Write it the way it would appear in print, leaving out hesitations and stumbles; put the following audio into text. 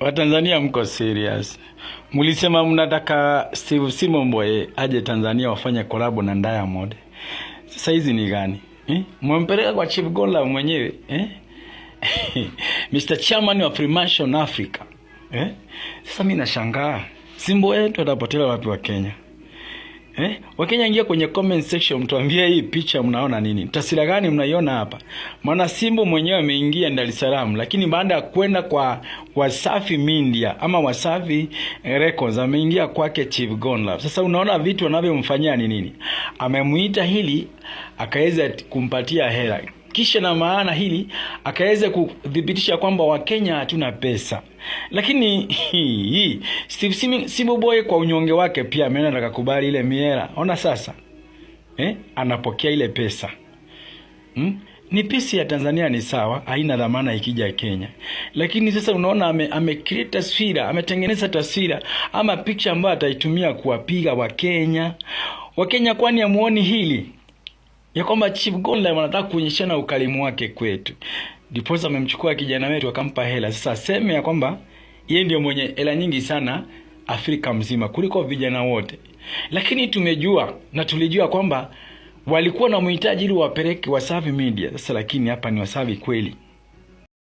Watanzania mko serious. Mlisema mnataka Steve Simon Mbowe aje Tanzania wafanye collab na Diamond. Sasa hizi ni gani? Eh? Mwempeleka kwa Chief Godlove mwenyewe, eh? Mr. Chairman wa Freemason Africa. Eh? Sasa mimi nashangaa. Simbo wetu atapotelea wapi wa Kenya? Eh? Wakenya, ingia kwenye comment section mtuambie hii picha mnaona nini? Taswira gani mnaiona hapa? Maana Simbo mwenyewe ameingia Dar es Salaam, lakini baada ya kwenda kwa Wasafi Media ama Wasafi Records ameingia kwake Chief Godlove. Sasa unaona vitu wanavyomfanyia ni nini? Amemuita hili akaweza kumpatia hela. Kisha na maana hili akaweza kudhibitisha kwamba Wakenya hatuna pesa. Lakini hii Steve Simbo Boy kwa unyonge wake pia ameenda akakubali ile miela. Ona sasa. Eh? Anapokea ile pesa. Ni pesa ya Tanzania ni sawa, haina dhamana ikija Kenya. Lakini sasa unaona ame create taswira, ametengeneza taswira ama picha ambayo ataitumia kuwapiga Wakenya. Wakenya, kwani hamuoni hili ya kwamba Chief Godlove anataka kuonyeshana ukarimu wake kwetu? Ndiposa amemchukua kijana wetu akampa hela. Sasa aseme ya kwamba yeye ndio mwenye hela nyingi sana Afrika mzima kuliko vijana wote. Lakini tumejua na tulijua kwamba walikuwa na mhitaji ili wapeleke Wasafi Media. Sasa lakini hapa ni Wasafi kweli.